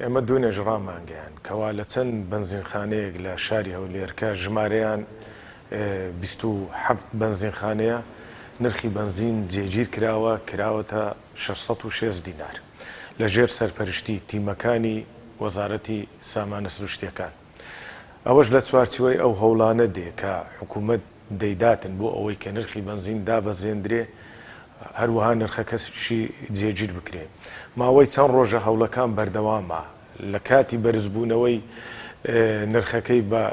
ئێمە دوێنێش ڕامانگەیاند کەوا لە چەند بەنزینخانەیەک لە شاری هەولێر کە ژمارەیان 27 بەنزینخانەیە نرخی بەنزین جێگیر کراوە کراوەتە 660 دینار لە ژێر سەرپەرشتی تیمەکانی وەزارەتی سامانە سروشتیەکان. ئەوەش لە چوارچیوەی ئەو هەوڵانە دێ کە حکوومەت دەیداتن بۆ ئەوەی کە نرخی بەنزین دابەزێندرێ، هەروەها نرخەکەشی جێگیر بکرێ. ماوەی چەند ڕۆژە هەوڵەکان بەردەوامە، لە کاتی بەرزبوونەوەی نرخەکەی بە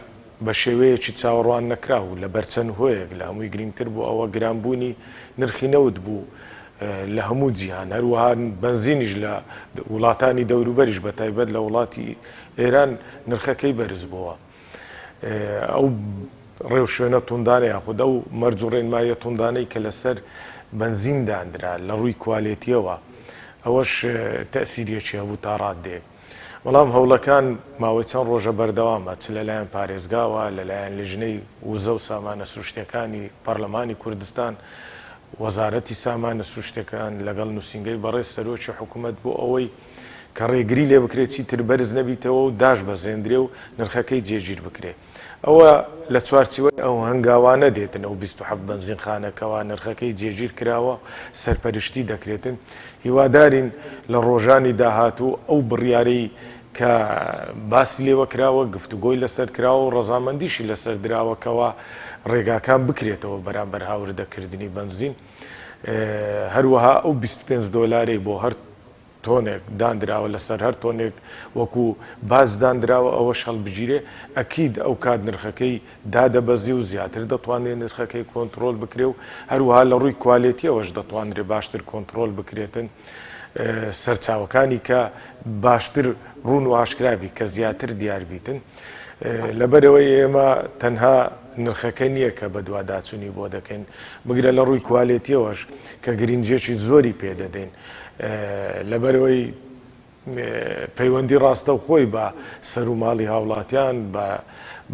بە شێوەیەکی چاوەڕوان نەکراو لەبەر چەند هۆیەک، لە هەمووی گرینگتر بۆ ئەوە گرانبوونی نرخی نەوت بوو لە هەموو جیهان، هەروەها بەنزینیش لە وڵاتانی دەوروبەریش بە تایبەت لە وڵاتی ئێران نرخەکەی بەرز بۆوە. ئەو ڕێوشوێنە توندانە یاخود ئەو مەرج و ڕێنماییە توندانەی کە لەسەر بەنزین داندرا لە ڕووی کوالێتیەوە ئەوەش تەئسیریەکی هەبوو تا ڕاددەیەک. بەڵام هەوڵەکان ماوەی چەند ڕۆژە بەردەوامە چ لەلایەن پارێزگاوە، لەلایەن لیژنەی وزە و سامانە سروشتیەکانی پەرلەمانی کوردستان، وەزارەتی سامانە سروشتیەکان لەگەڵ نوسینگەی بەڕێز سەرۆکی حکومەت بۆ ئەوەی کە ڕێگری لێ بکرێت چیتر بەرز نەبیتەوە و داشبەزێندرێ و نرخەکەی جێگیر بکرێ. ئەوە لە چوارچیوەی ئەو هەنگاوانە دێتن ئەو 27 بەنزینخانە کەوا نرخەکەی جێگیر کراوە و سەرپەرشتی دەکرێتن. هیوادارین لە ڕۆژانی داهاتوو ئەو بڕیارەی کە باسی لێوە کراوە، گفتوگۆی لەسەر کراوە و ڕەزامەندیشی لەسەر دراوە کەوا ڕێگاکان بکرێتەوە بەرامبەر هاوردەکردنی بەنزین. هەروەها ئەو 25 دۆلارەی بۆ هەر تۆنێک داندراوە لەسەر هەر تۆنێک وەکو باج داندراوە ئەوەش هەڵبگیرێ ئەکید ئەو کات نرخەکەی دادەبەزی و زیاتر دەتوانرێ نرخەکەی کۆنترۆل بکرێ و هەروەها لە ڕووی کوالێتیەوەش دەتوانرێ باشتر کۆنترۆل بکرێتن سەرچاوەکانی کە باشتر ڕوون و ئاشکرا بی کە زیاتر دیار بیتن لەبەرئەوەی ئێمە تەنها نرخەکە نییە کە بەدواداچونی بۆ دەکەین بگرە لە ڕووی کوالێتیەوەش کە گرنگیەکی زۆری پێ دەدەین لەبەرئەوەی پەیوەندی ڕاستەوخۆی بە سەروماڵی هاوڵاتیان بە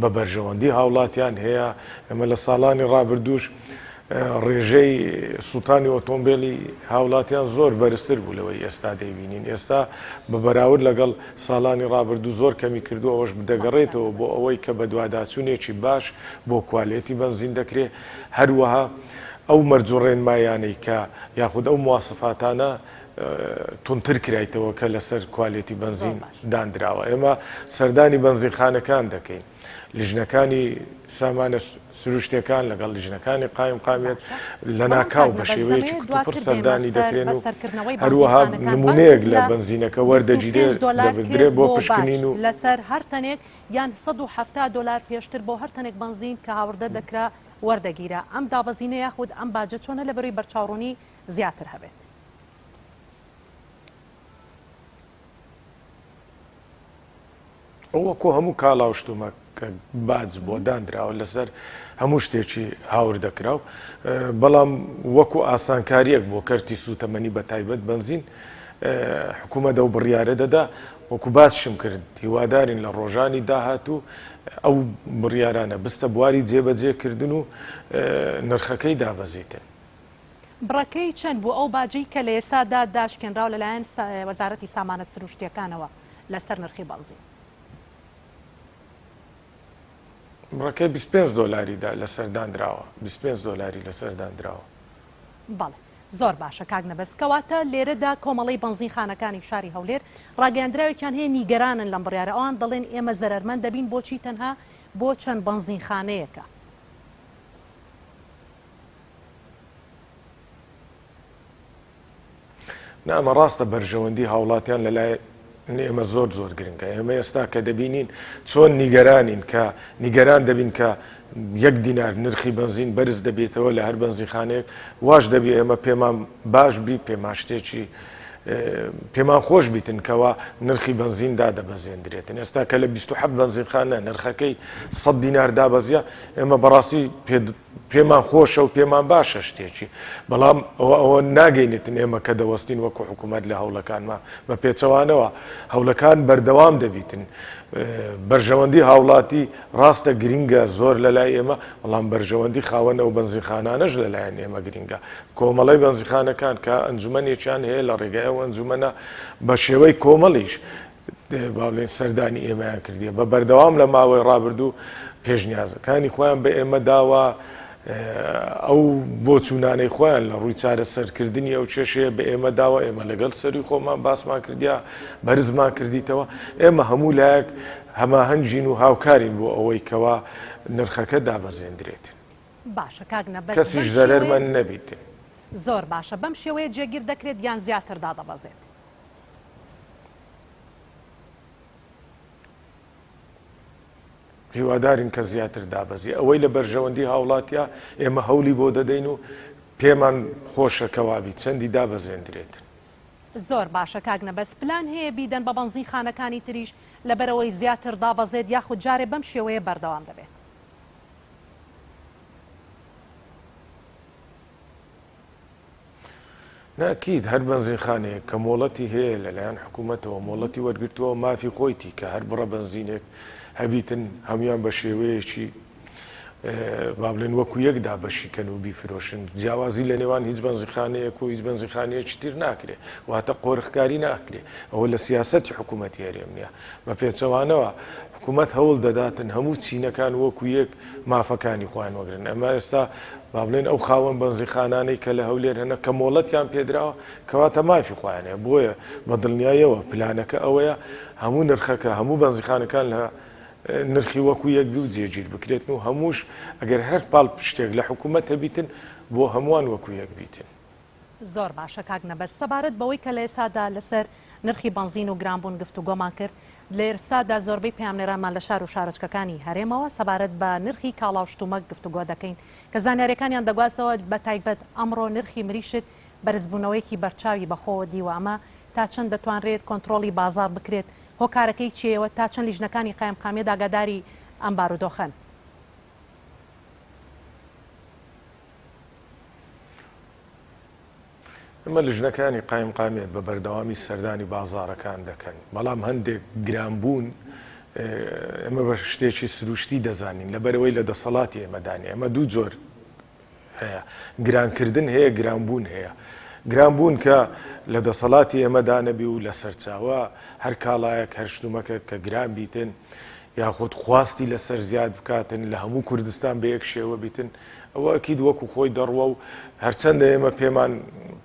بە بەرژەوەندی هاوڵاتیان هەیە ئێمە لە ساڵانی ڕابردووش ڕێژەی سووتانی ئۆتۆمبێلی هاوڵاتیان زۆر بەرزتر بوو لەوەی ئێستا دەیبینین. ئێستا بە بەراورد لەگەڵ ساڵانی ڕابردوو زۆر کەمی کردووە، ئەوەش دەگەڕێتەوە بۆ ئەوەی کە بەدواداچوونێکی باش بۆ کوالێتی بەنزین دەکرێت، هەروەها ئەو مەرج و ڕێنمایانەی کە یاخود ئەو مواسفاتانە توندتر کرایتەوە کە لەسەر کوالێتی بەنزین داندراوە. ئێمە سەردانی بەنزینخانەکان دەکەین. لیژنەکانی سامانە سروشتیەکان لەگەڵ لیژنەکانی قایمقامیەت لەناکاو بە شێوەیەکی کتوپڕ سەردانی دەکرێن و هەروەها نمونەیەک لە بەنزینەکە وەردەگیرێ دەبردرێ بۆ پشکنین و. لەسەر هەر تەنێک یان 170 دۆلار پێشتر بۆ هەر تەنێک بەنزین کە هاوردە دەکرا وەردەگیرا ئەم دابەزینە یاخود ئەم باجە چۆنە لەبەرەی بەرچاوڕوونی زیاتر هەبێت؟ وەکو هەموو کاڵا و شتومەک کە باج بۆ دانراوە لەسەر هەموو شتێکی هاوردەکراو، بەڵام وەکو ئاسانکارییەک بۆ کەرتی سووتەمەنی بە تایبەت بەنزین حکوومەت ئەو بڕیارە دەدا، وەکو باسیشم کرد هیوادارین لە ڕۆژانی داهاتوو ئەو بڕیارانە بستە بواری جێبەجێکردن و نرخەکەی دابەزیتن. بڕەکەی چەند بوو ئەو باجەی کە لە ئێستادا داشکێنراوە لەلایەن وەزارەتی سامانە سروشتییەکانەوە لەسەر نرخی بەنزین؟ بڕەکەی 25 دۆلاری لەسەر دانراوە، 25 دۆلاری لەسەر دانراوە. بەڵێ زۆر باشە کاک نەبەز، کەواتە لێرەدا کۆمەڵەی بەنزینخانەکانی شاری هەولێر ڕاگەیاندراوێکیان هەیە نیگەرانن لەم بڕیارە، ئەوان دەڵێن ئێمە زەرەرمەند دەبین، بۆچی تەنها بۆ چەند بەنزینخانەیەکە؟ نا ئەمە ڕاستە بەرژەوەندی هاوڵاتیان لەلای ئێمە زۆر زۆر گرنگە ئێمە ئێستا کە دەبینین چۆن نیگەرانین کە نیگەران دەبین کە یەک دینار نرخی بنزین بەرز دەبێتەوە لە هەر بەنزیخانەیەک واش دەبی ئێمە پێمان باش بی پێمان شتێکی پێمان خۆش بیتن کەوا نرخی بنزین دادەبەزێندرێتن ئێستا کە لە 27 بنزینخانە نرخەکەی 100 دینار دابەزیە ئێمە بەڕاستی پێ. پێمان خۆشە و پێمان باشە شتێکی، بەڵام ئەوە ئەوە ناگەینێتن ئێمە کە دەوەستین وەکو حکوومەت لە هەوڵەکانمان، بە پێچەوانەوە هەوڵەکان بەردەوام دەبیتن. بەرژەوەندی هاوڵاتی ڕاستە گرینگە زۆر لە لای ئێمە، بەڵام بەرژەوەندی خاوەن ئەو بەنزینخانانەش لە لایەن ئێمە گرینگە. کۆمەڵەی بەنزیخانەکان کە ئەنجومەنێکیان هەیە لە ڕێگای ئەو ئەنجومەنە بە شێوەی کۆمەڵیش با بڵێین سەردانی ئێمەیان کردیە بە بەردەوام لە ماوەی ڕابردوو پێشنیازەکانی خۆیان بە ئێمە داوە ئەو بۆچوونانەی خۆیان لە ڕووی چارەسەرکردنی ئەو کێشەیە بە ئێمە داوە ئێمە لەگەڵ سەروی خۆمان باسمان کردیا بەرزمان کردیتەوە ئێمە هەموو لایەک هەماهەنگین و هاوکارین بۆ ئەوەی کەوا نرخەکە دابەزێندرێت. باشە کاک نەبەز بەم کەسیش شێوەیە زەرەرمەند نەبیت. زۆر باشە بەم شێوەیە جێگیر دەکرێت یان زیاتر دادەبەزێت؟ هیوادارین کە زیاتر دابەزی. ئەوەی لە بەرژەوەندی هاوڵاتیە ئێمە هەولی بۆ دەدەین و پێمان خۆشە کە وابی چەندی دابەزێندرێت. زۆر باشە کاک نەبەز پلان هەیە بیدەن بە بەنزین خانەکانی تریش لەبەرئەوەی زیاتر دابەزێت یاخود جارێ بەم شێوەیە بەردەوام دەبێت؟ نا ئەکید هەر بەنزینخانەیەک کە مۆڵەتی هەیە لەلایەن حکوومەتەوە مۆڵەتی وەرگرتووە مافی خۆیتی کە هەر بڕە بەنزینێک هەبیتن هەموویان بە شێوەیەکی با بڵێن وەکو یەک دابەشی کەن و بیفرۆشن جیاوازی لە نێوان هیچ بەنزیخانەیەک و هیچ بەنزیخانەیەکی تر ناکرێ واتە قۆرخکاری ناکرێ ئەوە لە سیاسەتی حکوومەتی هەرێم نییە بە پێچەوانەوە حکوومەت هەوڵ دەداتن هەموو چینەکان وەکو یەک مافەکانی خۆیان وەگرن ئەمە ئێستا با بڵێن ئەو خاوەن بەنزیخانانەی کە لە هەولێر هەنە کە مۆڵەتیان پێدراوە کەواتە مافی خۆیان هەیە بۆیە بە دڵنیایەوە پلانەکە ئەوەیە هەموو نرخەکە هەموو بەنزیخانەکان لە نرخی وەکو یەک بی و جێگیر بکرێتن و هەمووش ئەگەر هەر پاڵپشتێک لە حکوومەت هەبیتن بۆ هەمووان وەکو یەک بیتن. زۆر باشە کاک نەبەز سەبارەت بەوەی کە لە ئێستادا لەسەر نرخی بەنزین و گرانبوون گفتوگۆمان کرد، لە ئێستادا زۆربەی پەیامنێرانمان لە شار و شارۆچکەکانی هەرێمەوە سەبارەت بە نرخی کاڵا و شتومەک گفتوگۆ دەکەین کە زانیاریەکانیان دەگوازتەوە بە تایبەت ئەمڕۆ نرخی مریشک بەرزبوونەوەیەکی بەرچاوی بەخۆوە دیوە ئەمە تا چەند دەتوانرێت کۆنترۆڵی بازاڕ بکرێت هۆکارەکەی چیەوە تا چەند لیژنەکانی قایمقامیەت ئاگاداری ئەم بارودۆخەن؟ ئێمە لیژنەکانی قایمقامیەت بە بەردەوامی سەردانی بازاڕەکان دەکەن، بەڵام هەندێک گرانبوون ئێمە بە شتێکی سروشتی دەزانین، لەبەرئەوەی لە دەسەڵاتی ئێمەدا نییە. ئێمە دوو جۆر هەیە، گرانکردن هەیە، گرانبوون هەیە. گرانبوون کە لە دەسەڵاتی ئێمەدا نەبی و لە سەرچاوە هەر کاڵایەک، هەر شتومەکێک کە گران بیتن یاخود خواستی لەسەر زیاد بکاتن لە هەموو کوردستان بە یەک شێوە بیتن، ئەوە ئەکید وەکو خۆی دەڕوا و هەرچەندە ئێمە پێمان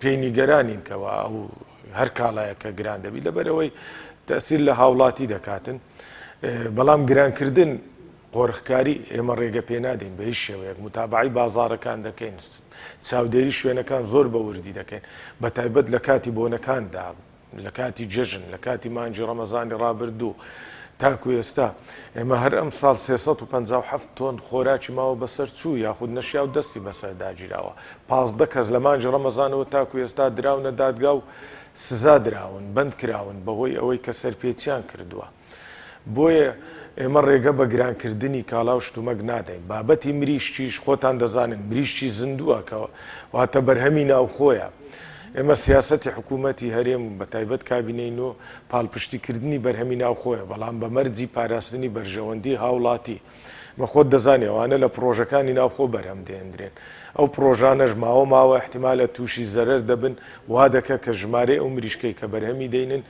پێی نیگەرانین کەوا ئەو هەر کاڵایەک کە گران دەبی لەبەرئەوەی تەسیر لە هاوڵاتی دەکاتن بەڵام گرانکردن قۆرخکاری ئێمە ڕێگە پێ نادەین بە هیچ شێوەیەک متابعی بازارەکان دەکەین چاودێری شوێنەکان زۆر بە وردی دەکەین بە تایبەت لە کاتی بۆنەکاندا لە کاتی جەژن، لە کاتی مانگی ڕەمەزانی ڕابردوو تاکو ئێستا، ئێمە هەر ئەمساڵ 357 تۆن خۆراکی ماوە بەسەر چوو یاخود نەشیاو دەستی بەسەردا گیراوە. 15 کەس لە مانگی ڕەمەزانەوە تاکو ئێستا دراونە دادگا و سزا دراون، بەند کراون بەهۆی ئەوەی کە سەرپێچیان کردووە. بۆیە ئێمە ڕێگە بە گرانکردنی کاڵا و شتومەک نادەین. بابەتی مریشکیش خۆتان دەزانن مریشکی زیندووە کە واتە بەرهەمی ناوخۆیە. ئێمە سیاسەتی حکوومەتی هەرێم و بەتایبەت کابینەی نۆ پاڵپشتیکردنی بەرهەمی ناوخۆیە، بەڵام بە مەرجی پاراستنی بەرژەوەندی هاوڵاتی. ئێمە خۆت دەزانی ئەوانە لە پڕۆژەکانی ناوخۆ بەرهەم دێندرێن. ئەو پڕۆژانەش ماوە ماوە ئیحتیمالە تووشی زەرەر دەبن، وا دەکا کە ژمارەی ئەو مریشکەی کە بەرهەمی دەینن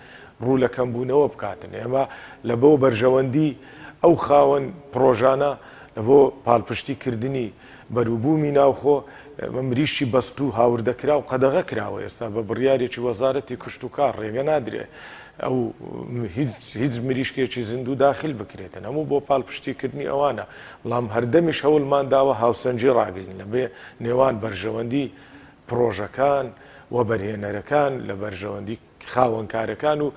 ڕوو لە کەمبوونەوە بکاتن. ئێمە لە بۆ بەرژەوەندی ئەو خاوەن پڕۆژانە، لە بۆ پاڵپشتی کردنی بەروبوومی ناوخۆ، ئێمە مریشکی بەستوو هاوردەکراو قەدەغە کراوە ئێستا بە بڕیارێکی وەزارەتی کشتوکاڵ ڕێگە نادرێ ئەو هیچ هیچ مریشکێکی زیندوو داخل بکرێتن هەموو بۆ پاڵپشتی کردنی ئەوانە بەڵام هەردەمیش هەوڵمان داوە هاوسەنگی ڕاگرین لە بێ نێوان بەرژەوەندی پڕۆژەکان وەبەرهێنەرەکان لە بەرژەوەندی خاوەنکارەکان و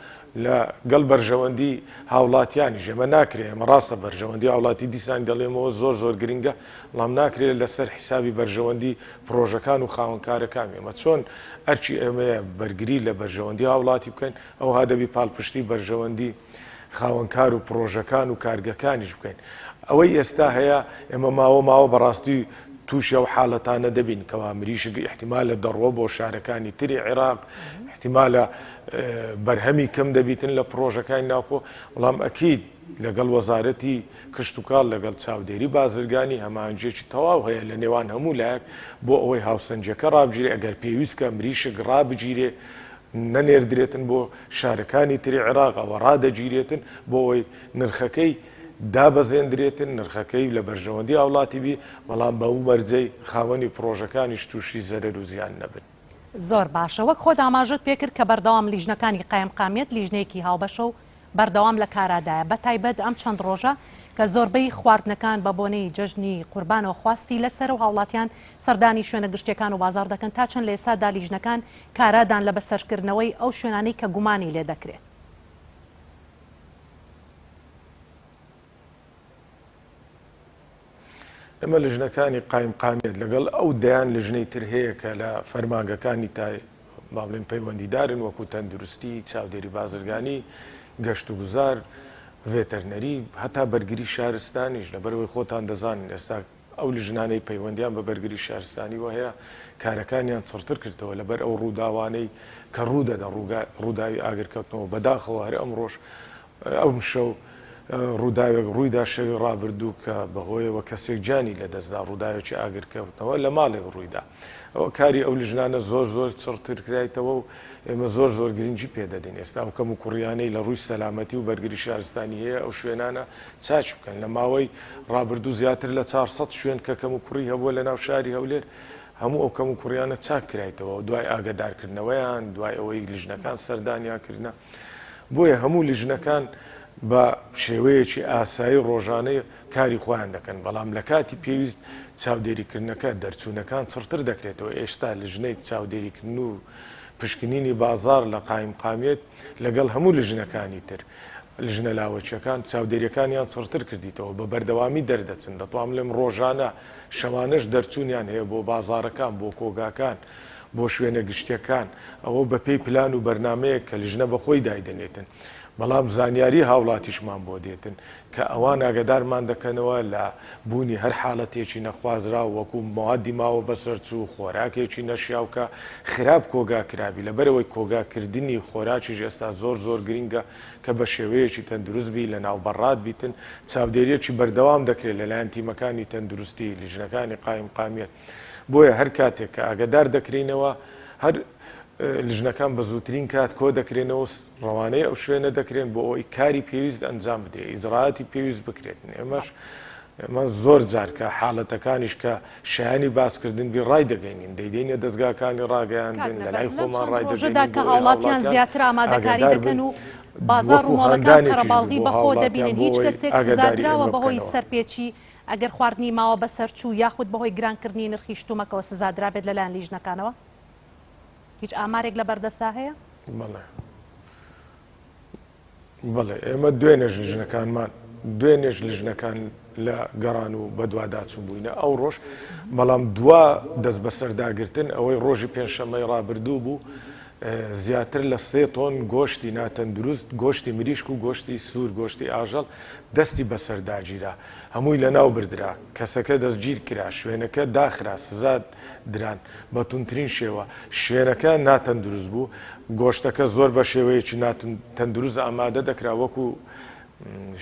لە گەڵ بەرژەوەندی هاوڵاتیانیش ئێمە ناکرێ ئێمە ڕاستە بەرژەوەندی هاوڵاتی دیسان دەڵێمەوە زۆر زۆر گرنگە بەڵام ناکرێت لەسەر حیسابی بەرژەوەندی پڕۆژەکان و خاوەنکارەکان ئێمە چۆن ئەرکی ئێمەیە بەرگری لە بەرژەوەندی هاوڵاتی بکەین ئەوها دەبی پاڵپشتی بەرژەوەندی خاوەنکار و پڕۆژەکان و کارگەکانیش بکەین ئەوەی ئێستا هەیە ئێمە ماوە ماوە بەڕاستی. تووشی ئەو حاڵەتانە دەبین کەوا مریشک ئیحتیمالە دەڕۆ بۆ شارەکانی تری عێراق، ئیحتیمالە بەرهەمی کەم دەبیتن لە پڕۆژەکانی ناوخۆ، بەڵام ئەکید لەگەڵ وەزارەتی کشتوکاڵ لەگەڵ چاودێری بازرگانی هەماهەنگیەکی تەواو هەیە لە نێوان هەموو لایەک بۆ ئەوەی هاوسەنگیەکە ڕابگیرێ، ئەگەر پێویست کە مریشک ڕابگیرێ نەنێردرێتن بۆ شارەکانی تری عێراق ئەوە ڕادەگیرێتن بۆ ئەوەی نرخەکەی دابەزێندرێتن، نرخەکەی لە بەرژەوەندی هاوڵاتی بی، بەڵام بەو مەرجەی خاوەنی پڕۆژەکانیش تووشی زەرەر و زیان نەبن. زۆر باشە وەک خۆت ئاماژەت پێکرد کە بەردەوام لیژنەکانی قایمقامیەت لیژنەیەکی هاوبەشە و بەردەوام لە کارادایە بە تایبەت ئەم چەند ڕۆژە کە زۆربەی خواردنەکان بە بۆنەی جەژنی قوربانەوە خواستی لەسەرە و هاوڵاتیان سەردانی شوێنە گشتیەکان و بازاڕ دەکەن تا چەند لە ئێستادا لیژنەکان کارادان لە بەسەرکردنەوەی ئەو شوێنانەی کە گومانی لێدەکرێت؟ ئێمە لیژنەکانی قایمقامیەت لەگەڵ ئەو دەیان لیژنەی تر هەیە کە لە فەرمانگەکانی تای با بڵێین پەیوەندیدارن وەکو تەندروستی، چاودێری بازرگانی، گەشتوگوزار، ڤێتەرنەری، هەتا بەرگری شارستانیش، لەبەرئەوەی خۆتان دەزانن ئێستا ئەو لیژنانەی پەیوەندیان بە بەرگری شارستانیوە هەیە کارەکانیان چڕتر کردەوە لەبەر ئەو ڕووداوانەی کە ڕوودەدەن ڕووداوی ئاگرکەوتنەوە بەداخەوە هەر ئەمڕۆش ئەمشەو ڕووداوێک ڕوویدا شەوی ڕابردوو کە بەهۆیەوە کەسێک گیانی لەدەستدا، ڕووداوێکی ئاگرکەوتنەوە لە ماڵێک ڕوویدا. ئەوە کاری ئەو لیژنانە زۆر زۆر چڕتر کرایتەوە و ئێمە زۆر زۆر گرنگی پێدەدەین. ئێستا ئەو کەموکوڕیانەی لە ڕووی سەلامەتی و بەرگری شارستانی هەیە ئەو شوێنانە چاک بکەن. لە ماوەی ڕابردوو زیاتر لە 400 شوێن کە کەموکوڕی هەبووە لەناو شاری هەولێر هەموو ئەو کەموکوڕیانە چاک کرایتەوە دوای ئاگەدارکردنەوەیان، دوای ئەوەی لیژنەکان سەردانیان کردنە. بۆیە هەموو لیژنەکان بە شێوەیەکی ئاسایی ڕۆژانە کاری خۆیان دەکەن، بەڵام لە کاتی پێویست چاودێریکردنەکە، دەرچوونەکان چڕتر دەکرێتەوە، ئێستا لیژنەی چاودێریکردن و پشکنینی بازاڕ لە قایمقامیەت لەگەڵ هەموو لیژنەکانی تر، لیژنە لاوەکییەکان چاودێرییەکانیان چڕتر کردیتەوە، بە بەردەوامی دەردەچن، دەتوانم بڵێم ڕۆژانە، شەوانەش دەرچوونیان هەیە بۆ بازاڕەکان، بۆ کۆگاکان، بۆ شوێنە گشتیەکان، ئەوە بەپێی پلان و بەرنامەیەک کە لیژنە بەخۆی دایدەنێتن، بەڵام زانیاری هاوڵاتیشمان بۆ دێتن کە ئەوان ئاگەدارمان دەکەنەوە لە بوونی هەر حاڵەتێکی نەخوازراو وەکو مەوادی ماوە بەسەرچوو، خۆراکێکی نەشیاو کە خراپ کۆگا کرابی، لەبەرئەوەی کۆگا کردنی خۆراکیش ئێستا زۆر زۆر گرنگە کە بەشێوەیەکی تەندروست بی لەناو بەڕاد بیتن، چاودێریەکی بەردەوام دەکرێت لەلایەن تیمەکانی تەندروستی، لیژنەکانی قایمقامیەت. بۆیە هەر کاتێک کە ئاگەدار دەکرێینەوە هەر لیژنەکان بە زووترین کات کۆ دەکرێنەوە و ڕەوانەی ئەو شوێنە دەکرێن بۆ ئەوەی کاری پێویست ئەنجام بدرێت ئیجرائاتی پێویست بکرێت ئێمەش ئێمە زۆر جار کە حاڵەتەکانیش کە شایانی باسکردن بی ڕای دەگەینین دەیدەینە دەزگاکانی ڕاگەیاندن لە لای خۆمان ڕای دەگەینین کە هاوڵاتیان زیاتر ئامادەکاری دەکەن و بازاڕ و مۆڵەکان قەرەباڵغی بەخۆ دەبینن هیچ کەسێک سزادراوە بەهۆی سەرپێچی ئەگەر خواردنی ماوە بەسەرچوو یاخود بەهۆی گرانکردنی نرخی شتومەکەوە سزادرابێت لەلایەن لیژنەکانەوە؟ هیچ ئامارێک لەبەردەستدا هەیە؟ بەڵێ بەڵێ ئێمە دوێنێش لیژنەکانمان دوێنێش لیژنەکان لە گەڕان و بەدواداچوون بووینە ئەو ڕۆژ بەڵام دوا دەست بەسەرداگرتن ئەوەی ڕۆژی پێنجشەممەی ڕابردوو بوو زیاتر لە سێ تۆن گۆشتی ناتەندروست، گۆشتی مریشک و گۆشتی سوور، گۆشتی ئاژەڵ، دەستی بەسەرداگیرا، هەمووی لەناو بردرا، کەسەکە دەستگیرکرا، شوێنەکە داخرا، سزا دران بە توندترین شێوە، شوێنەکە ناتەندروست بوو، گۆشتەکە زۆر بە شێوەیەکی ناتەندروست ئامادە دەکرا، وەکو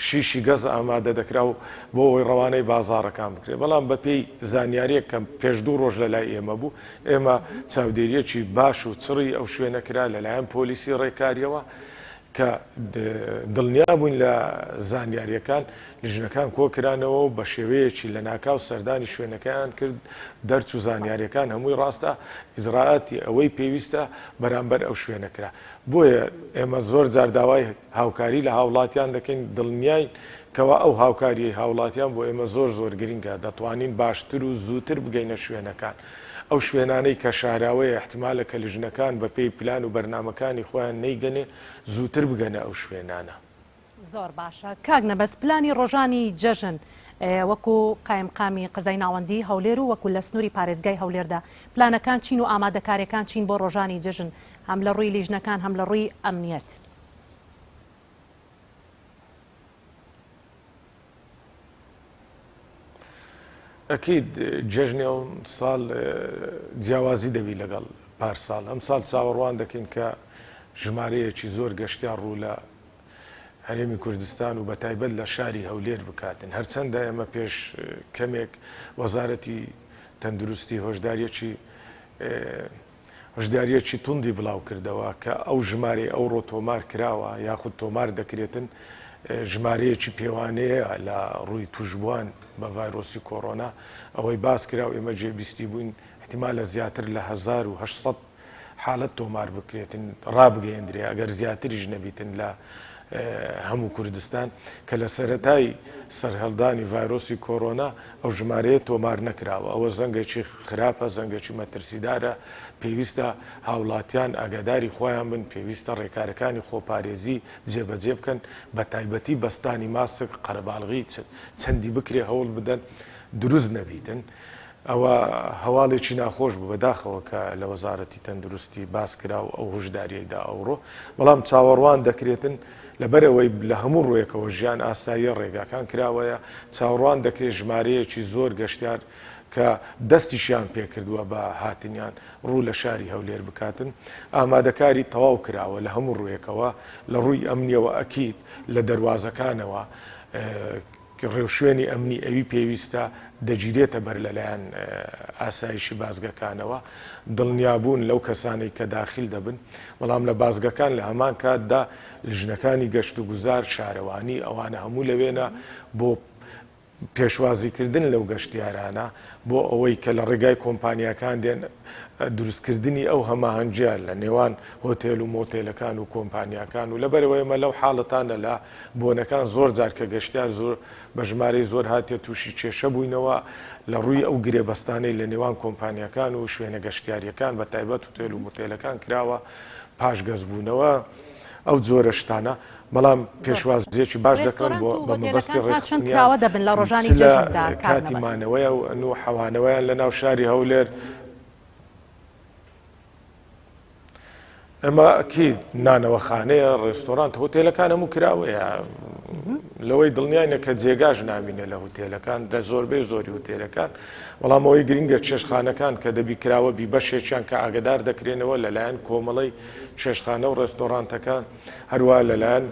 شیشی گەز ئامادە دەکرا و بۆ ئەوەی ڕەوانەی بازاڕەکان بکرێت، بەڵام بەپێی زانیارییەک کە پێش دوو ڕۆژ لەلای ئێمە بوو، ئێمە چاودێرییەکی باش و چڕی ئەو شوێنە کرا لەلایەن پۆلیسی ڕێکارییەوە کە دڵنیا بووین لە زانیارییەکان، لیژنەکان کۆکرانەوە و بە شێوەیەکی لەناکاو سەردانی شوێنەکەیان کرد، دەرچوو زانیارییەکان هەمووی ڕاستە، ئیجرائاتی ئەوەی پێویستە بەرامبەر ئەو شوێنە کرا. بۆیە ئێمە زۆر جار داوای هاوکاری لە هاوڵاتیان دەکەین، دڵنیاین کەوا ئەو هاوکاریەی هاوڵاتیان بۆ ئێمە زۆر زۆر گرنگە، دەتوانین باشتر و زووتر بگەینە شوێنەکان. ئەو شوێنانەی کە شاراوەیە ئیحتیمالە کە لیژنەکان بە پێی پلان و بەرنامەکانی خۆیان نەیگەنێ، زووتر بگەنە ئەو شوێنانە. زۆر باشە کاک نەبەز پلانی ڕۆژانی جەژن وەکو قایمقامی قەزای ناوەندی هەولێر و وەکو لە سنووری پارێزگای هەولێردا پلانەکان چین و ئامادەکاریەکان چین بۆ ڕۆژانی جەژن هەم لە ڕووی لیژنەکان هەم لە ڕووی ئەمنیەت؟ ئەکید جەژنی ئەمساڵ جیاوازی دەبی لەگەڵ پارساڵ، ئەمساڵ چاوەڕوان دەکەین کە ژمارەیەکی زۆر گەشتیار ڕوو لە هەرێمی کوردستان و بەتایبەت لە شاری هەولێر بکاتن، هەرچەندە ئێمە پێش کەمێک وەزارەتی تەندروستی هۆشداریەکی هۆشدارییەکی توندی بڵاوکردەوە کە ئەو ژمارەی ئەوڕۆ تۆمار کراوە یاخود تۆمار دەکرێتن ژمارەیەکی پێوانەیە لە ڕووی توشبووان بە ڤایرۆسی کۆرۆنا، ئەوەی باس کرا و ئێمە جێبیستی بووین ئیحتیمالە زیاتر لە 1800 حاڵەت تۆمار بکرێتن ڕابگەیەندرێ ئەگەر زیاتریش نەبیتن لە هەموو کوردستان کە لە سەرەتای سەرهەڵدانی ڤایرۆسی کۆرۆنا ئەو ژمارەیە تۆمار نەکراوە، ئەوە زەنگێکی خراپە، زەنگێکی مەترسیدارە، پێویستە هاوڵاتیان ئاگاداری خۆیان بن، پێویستە ڕێکارەکانی خۆپارێزی جێبەجێ بکەن، بەتایبەتی بەستانی ماسک، قەرەباڵغی چەندی بکرێ هەوڵ بدەن دروست نەبیتن. ئەوە هەواڵێکی ناخۆش بوو بەداخەوە کە لە وەزارەتی تەندروستی باس کرا و ئەو هوشداریەی دا ئەوڕۆ، بەڵام چاوەڕوان دەکرێتن لەبەرئەوەی لە هەموو ڕوویەکەوە ژیان ئاساییە، ڕێگاکان کراوەیە، چاوەڕوان دەکرێت ژمارەیەکی زۆر گەشتیار کە دەستیشیان پێکردووە بە هاتنیان ڕوو لە شاری هەولێر بکاتن. ئامادەکاری تەواو کراوە لە هەموو ڕوویەکەوە، لە ڕووی ئەمنییەوە ئەکید لە دەروازەکانەوە ڕێوشوێنی ئەمنی ئەوی پێویستە دەگیرێتە بەر لەلایەن ئاسایشی بازگەکانەوە، دڵنیابوون لەو کەسانەی کە داخیل دەبن، بەڵام لە بازگەکان لە هەمان کاتدا لیژنەکانی گەشتوگوزار، شارەوانی، ئەوانە هەموو لەوێنە بۆ پێشوازیکردن لەو گەشتیارانە، بۆ ئەوەی کە لە ڕێگای کۆمپانیاکان دێن، دروستکردنی ئەو هەماهەنگییە لە نێوان هۆتێل و مۆتێلەکان و کۆمپانیاکان و لەبەرئەوەی ئێمە لەو حاڵەتانە لە بۆنەکان زۆر جار کە گەشتیار زۆر بە ژمارەی زۆر هاتیە تووشی کێشە بووینەوە لە ڕووی ئەو گرێبەستانەی لە نێوان کۆمپانیاکان و شوێنە گەشتیارییەکان بە تایبەت هوتێل و موتێلەکان کراوە پاشگەزبوونەوە ئەو جۆرە شتانە بەڵام زۆر باشە. پێشوازییەکی باش دەکەن ڕێستۆرانت بۆ و بە مەبەستی هۆتێلەکان تا چەند ڕێکخستنیان کراوە دەبن لە چ ڕۆژانی لە جەژندا کاک کاتی نەبەز؟ مانەوەیان و حەوانەوەیان لە ناو شاری هەولێر. ئەمە ئەکید نانەوەخانەیە، ڕێستۆرانت، هۆتێلەکان هەموو کراوەیە. لەوەی دڵنیاینە کە جێگاش نامینێ لە هوتێلەکان، لە زۆربەی زۆری هوتێلەکان. بەڵام ئەوەی گرنگە چێشتخانەکان کە دەبی کراوە بی بەشێکیان کە ئاگەدار دەکرێنەوە لەلایەن کۆمەڵەی چێشتخانە و ڕێستۆرانتەکان، هەروەها لەلایەن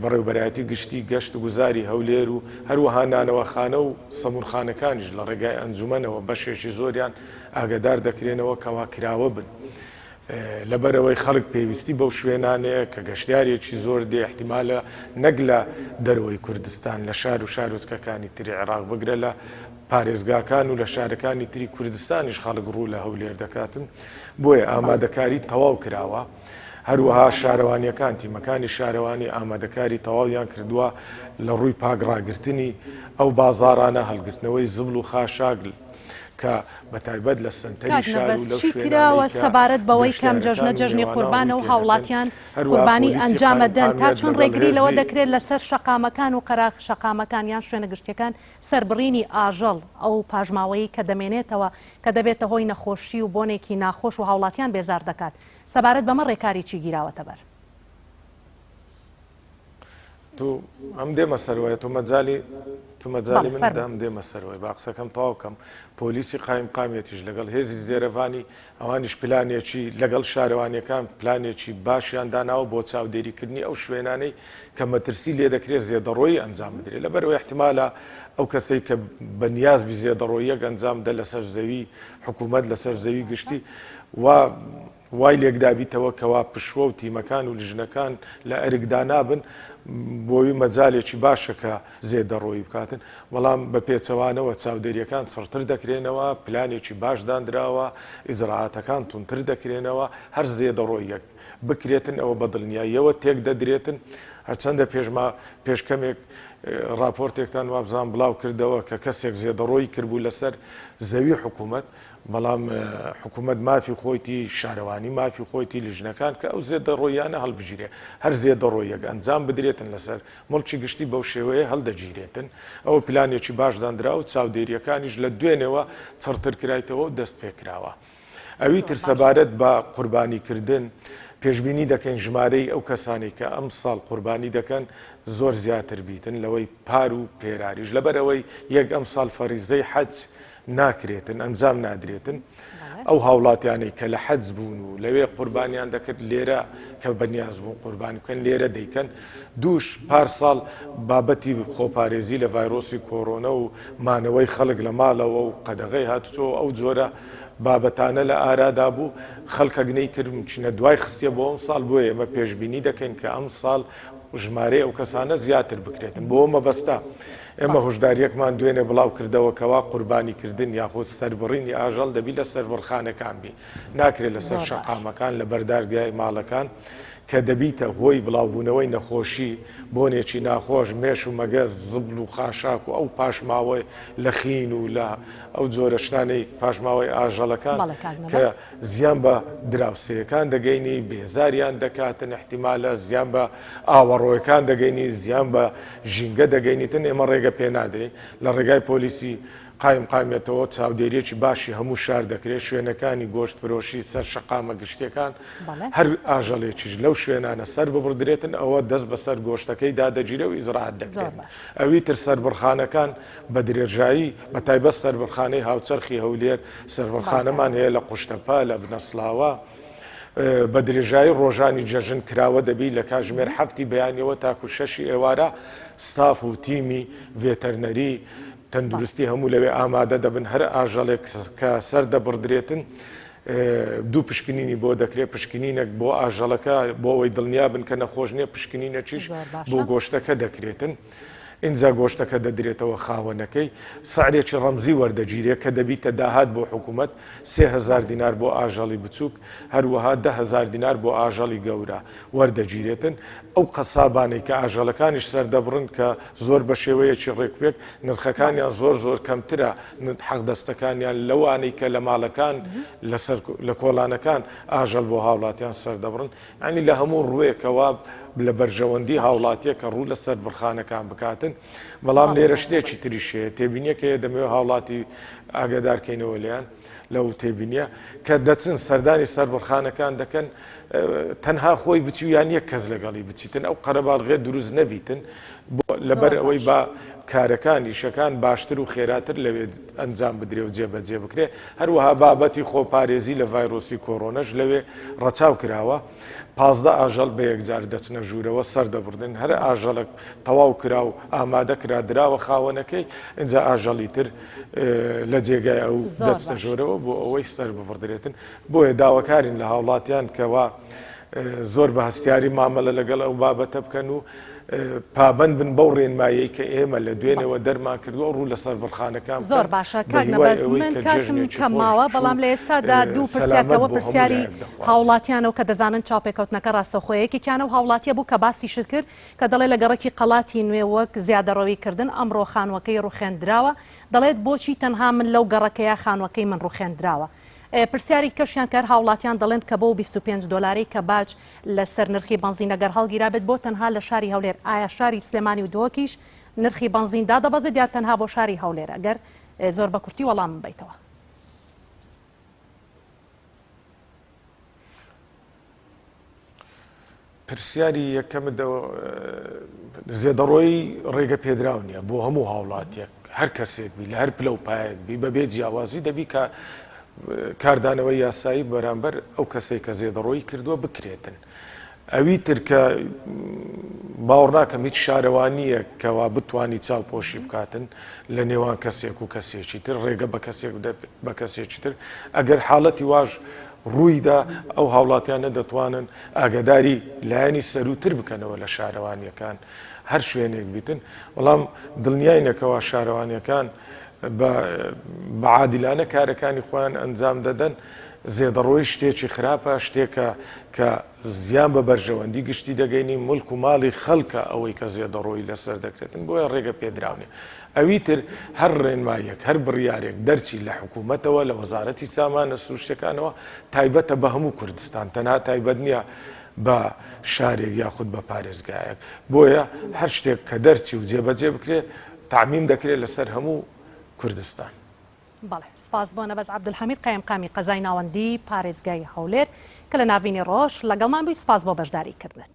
بەڕێوبەرایەتی گشتی گەشت وگوزاری هەولێر و هەروەها نانەوەخانە و سەمونخانەکانیش لە ڕێگای ئەنجومەنەوە بەشێکی زۆریان ئاگەدار دەکرێنەوە کەوا کراوە بن. لەبەرئەوەی خەڵک پێویستی بەو شوێنانەیە کە گەشتیارێکی زۆر دێ ئیحتیمالە نەک لە دەرەوەی کوردستان لە شار و شارۆچکەکانی تری عێراق بگرە لە پارێزگاکان و لە شارەکانی تری کوردستانیش خەڵک ڕوو لە هەولێر دەکاتن بۆیە ئامادەکاری تەواو کراوە. هەروەها شارەوانیەکان تیمەکانی شارەوانی ئامادەکاری تەواویان کردووە لە ڕووی پاک ڕاگرتنی ئەو بازاڕانە هەڵگرتنەوەی زبڵ و خاشاک کە بەتایبەت لە سەنتەری کاک شار نەبەز و لەو چی شوێنانەی کراوە کە سەبارەت بەوەی کە ئەم جەژنە گەشتیارەکان و جەژنی مێوانان قوربانە ڕووی و تێدەکەن، هاوڵاتیان هەروەها قوربانی پۆلیسی ئەنجام ئەدەن تا قایمقامیەت چەند لەگەڵ ڕێگری لەوە هێزی. دەکرێت لەسەر شەقامەکان و قەراغ شەقامەکان یان شوێنە گشتیەکان سەربڕینی ئاژەڵ ئەو پاشماوەیەی کە دەمێنێتەوە کە دەبێتە هۆی نەخۆشی و بۆنێکی ناخۆش و هاوڵاتیان بێزار دەکات سەبارەت بەمە ڕێکاری چی گیراوەتە بەر؟ تو ئەم دێمە سەروەیە تو مەجالی تو مەجالی بەڵێ من فەرموو. دەم دێمە سەروەی با قسەکەم تەواو کەم پۆلیسی قایمقامیەتیش لەگەڵ هێزی زێرەڤانی ئەوانیش پلانێکی لەگەڵ شارەوانیەکان پلانێکی باشیان داناوە بۆ چاودێریکردنی ئەو شوێنانەی کە مەترسی لێ دەکرێت زێدەڕۆیی ئەنجام بدرێت لەبەرئەوەی ئیحتیمالە ئەو کەسەی کە بە نیاز بی زێدەڕۆییەک ئەنجام بدە لەسەر زەوی حکوومەت لەسەر زەوی گشتی و وای لێکدابیتەوە کەوا پشوە و تیمەکان و لیژنەکان لە ئەرکدا نابن، بۆی مەجالێکی باشە کە زێدەڕۆیی بکاتن، بەڵام بە پێچەوانەوە چاودێرییەکان چڕتر دەکرێنەوە، پلانێکی باش داندراوە، ئیجرائاتەکان توندتر دەکرێنەوە، هەر زێدەڕۆییەک بکرێتن ئەوە بە دڵنیاییەوە تێکدەدرێتن، هەرچەندە پێش ما پێش کەمێک ڕاپۆرتێکتان وابزانم بڵاو کردەوە کە کەسێک زێدەڕۆیی کردبوو لەسەر زەوی حکوومەت، بەڵام حکومەت مافی خۆیتی، شارەوانی مافی خۆیتی، لیژنەکان کە ئەو زێدەڕۆییانە هەڵبگیرێ. هەر زێدەڕۆییەک ئەنجام بدرێتن لەسەر موڵکی گشتی بەو شێوەیە هەڵدەگیرێتن. ئەوە پلانێکی باش داندراوە و چاودێرییەکانیش لە دوێنێوە چڕتر کرایتەوە و دەست پێکراوە. ئەوی زۆر تر باشە. سەبارەت بە قوربانی کردن، پێشبینی دەکەین ژمارەی ئەو کەسانەی کە ئەمساڵ قوربانی دەکەن زۆر زیاتر بیتن لەوەی پار و پێراریش، لەبەر ئەوەی یەک ئەمساڵ فەریزەی حەج ناکرێتن، ئەنجام نادرێتن، ئەو هاوڵاتیانەی کە لە حەج بوون و لەوێ قوربانیان دەکرد لێرە کە بەنیاز بوون قوربانی بکەن لێرە دەیکەن، دووش پار ساڵ بابەتی خۆپارێزی لە ڤایرۆسی کۆرۆنە و مانەوەی خەڵک لە ماڵەوە و قەدەغەی هاتوچۆ و ئەو جۆرە بابەتانە لە ئارادا بوو، خەڵکەک نەیکرد، چینە دوای خستیە بۆ ئەمساڵ، بۆیە ئێمە پێشبینی دەکەین کە ئەمساڵ ژمارەی ئەو کەسانە زیاتر بکرێتن، بۆ ئەو مەبەستە ئێمە هۆشدارییەکمان دوێنێ بڵاو کردەوە کەوا قوربانی کردن یاخود سەربڕینی ئاژەڵ دەبی لە سەربڕخانەکان بی ناکرێت لەسەر شەقامەکان لە بەردارگای ماڵەکان کە دەبیتە هۆی بڵاوبوونەوەی نەخۆشی بۆنێکی ناخۆش مێش و مەگەز زبڵ و خاشاک و ئەو پاشماوەی لە خین و لە ئەو جۆرە شتانەی پاشماوەی ئاژەڵەکان کە زیان بە دراوسێیەکان دەگەینی، بێزاریان دەکاتن، ئیحتیمالە زیان بە ئاوەڕۆیەکان دەگەینی، زیان بە ژینگە دەگەینیتن، ئێمە ڕێگە پێ نادرێین. لە ڕێگای پۆلیسی قایمقامیەتەوە چاودێرییەکی باشی هەموو شار دەکرێت، شوێنەکانی گۆشت فرۆشی سەر شەقامە گشتیەکان، هەر ئاژەڵێکیش لەو شوێنانە سەر ببڕدرێتن ئەوە دەست بەسەر گۆشتەکەی دادەگیرێ و ئیجرائات دەکرێت. ئەوی تر سەربڕخانەکان بە درێژایی، بە تایبەت سەربڕخانەی هاوچەرخی هەولێر، سەربڕخانەمان هەیە لە قوشتەپە، لە بنەسڵاوە، بە درێژایی ڕۆژانی جەژن کراوە دەبی لە کاتژمێر حەفتی بەیانیەوە تاکو شەشی ئێوارە ستاف و تیمی ڤێتەرنەری تەندروستی هەموو لەوێ ئامادە دەبن، هەر ئاژەڵێک کە سەردەبڕدرێتن دوو پشکنینی بۆ دەکرێت، پشکنینێک بۆ ئاژەڵەکە بۆ ئەوەی دڵنیا بن کە نەخۆش نییە، پشکنینێکیش بۆ گۆشتەکە دەکرێتن. ئینجا گۆشتەکە دەدرێتەوە خاوەنەکەی، سعرێکی ڕەمزی وەردەگیرێت کە دەبیتە داهات بۆ حکوومەت، 3000 دینار بۆ ئاژەڵی بچووک، هەروەها 10,000 دینار بۆ ئاژەڵی گەورە وەردەگیرێتن. ئەو قەسابانەی کە ئاژەڵەکانیش سەردەبڕن کە زۆر بە شێوەیەکی ڕێکوپێک نرخەکانیان زۆر زۆر کەمترە حەقدەستەکانیان لەوانەی کە لە ماڵەکان لەسەر لە کۆڵانەکان ئاژەڵ بۆ هاوڵاتیان سەردەبڕن یانی لە هەموو ڕووێکەوە لە بەرژەوەندی هاوڵاتیە کە ڕوو لە سەربڕخانەکان بکاتن بەڵام لێرە شتێکی تریش هەیە تێبینیەک هەیە دەمەوێت هاوڵاتی ئاگادار کەینەوە لێیان لەو تێبینیە کە دەچن سەردانی سەربڕخانەکان دەکەن تەنها خۆی بچی و یان یەک کەس لەگەڵی بچیتن ئەو قەرەباڵغێ دروست نەبیتن لەبەر ئەوەی با کارەکان ئیشەکان باشتر و خێراتر لەوێ ئەنجام بدرێ و جێبەجێ بکرێ هەروەها بابەتی خۆپارێزی لە ڤایرۆسی کۆرۆنەش لەوێ ڕەچاو کراوە 15 ئاژەڵ بە یەکجار دەچنە ژوورەوە سەردەبڕدن هەر ئاژەڵک تەواو کرا و ئامادە کرا دراوە خاوەنەکەی ئینجا ئاژەڵی تر لە جێگای ئەو دەچنە ژۆرەوە بۆ ئەوەی سەر ببڕدرێتن بۆیە داواکارین لە هاوڵاتیان کەوا زۆر بە هەستیاری مامەلە لەگەڵ ئەو بابەتە بکەن و پابەند بن بەو ڕێنماییەی کە ئێمە لە دوێنێوە دەرمان کردووە ڕوو لە سەربڕخانەکان بکەن زۆر باشە بە کاک هیوای نەبەز ئەوەی من کە کاتم جەژنێکی کەم خۆش ماوە و بەڵام لە ئێستادا دوو پرسیار سەلامەت کەوە بۆ هەموو پرسیاری لایەک دەخوازین. هاوڵاتیانە و کە دەزانن چاوپێکەوتنەکە ڕاستەوخۆیە یەکێکیان ئەو هاوڵاتیە بوو کە باسیشت کرد کە دەڵێ لە گەڕەکی قەڵاتی نوێ وەک زیادەڕەوی کردن ئەمڕۆ خانووەکەی ڕوخێندراوە دەڵێت بۆچی تەنها من لەو گەڕەکەیە خانووەکەی من ڕوخێندراوە پرسیاری کەشیان کە هەر هاوڵاتیان دەڵێن کە بەو 25 دۆلارەی کە باج لەسەر نرخی بەنزین ئەگەر هەڵگیرابێت بۆ تەنها لە شاری هەولێر ئایا شاری سلێمانی و دهۆکیش نرخی بەنزین دادەبەزێت یا تەنها بۆ شاری هەولێر ئەگەر زۆر بە کورتی وەڵامم بەیتەوە. پرسیاری یەکەمت زێدەڕۆیی ڕێگە پێدراو نییە بۆ هەموو هاوڵاتیەک هەر کەسێک بی لە هەر پلە و پایەک بی بەبێ جیاوازی دەبی کە کاردانەوەی یاسایی بەرامبەر ئەو کەسێک کە زێدەڕۆیی کردووە بکرێتن ئەوی تر کە باوەڕ ناکەم هیچ شارەوانییەک کەوا بتوانی چاوپۆشی بکاتن لە نێوان کەسێک و کەسێکی تر ڕێگە بە کەسێک بە کەسێکی تر ئەگەر حاڵەتی واش ڕوویدا ئەو هاوڵاتیانە دەتوانن ئاگاداری لایەنی سەرووتر بکەنەوە لە شارەوانییەکان هەر شوێنێک بیتن بەڵام دڵنیاینە کەوا شارەوانییەکان بە بە عادیلانە کارەکانی خۆیان ئەنجام دەدەن زێدەڕۆیی شتێکی خراپە شتێکە کە زیان بە بەرژەوەندی گشتی دەگەینی ملک و ماڵی خەڵکە ئەوەی کە زێدەڕۆیی لەسەر دەکرێتن بۆیە ڕێگە پێدراو نیە ئەوی تر هەر ڕێنماییەک هەر بڕیارێک دەرچی لە حکوومەتەوە لە وەزارەتی سامانە سروشتیەکانەوە تایبەتە بە هەموو کوردستان تەنها تایبەت نییە بە شارێک یاخود بە پارێزگایەک بۆیە هەر شتێک کە دەرچی و جێبەجێ بکرێت تەعمیم دەکرێت لەسەر هەموو کوردستان. بەڵێ سوپاس بۆ نەبەز عەبدولحەمید قایمقامی قەزای ناوەندی پارێزگای هەولێر کە لە ناڤینی ڕۆژ لەگەڵمان بووی سوپاس بۆ بەشداری کردنت.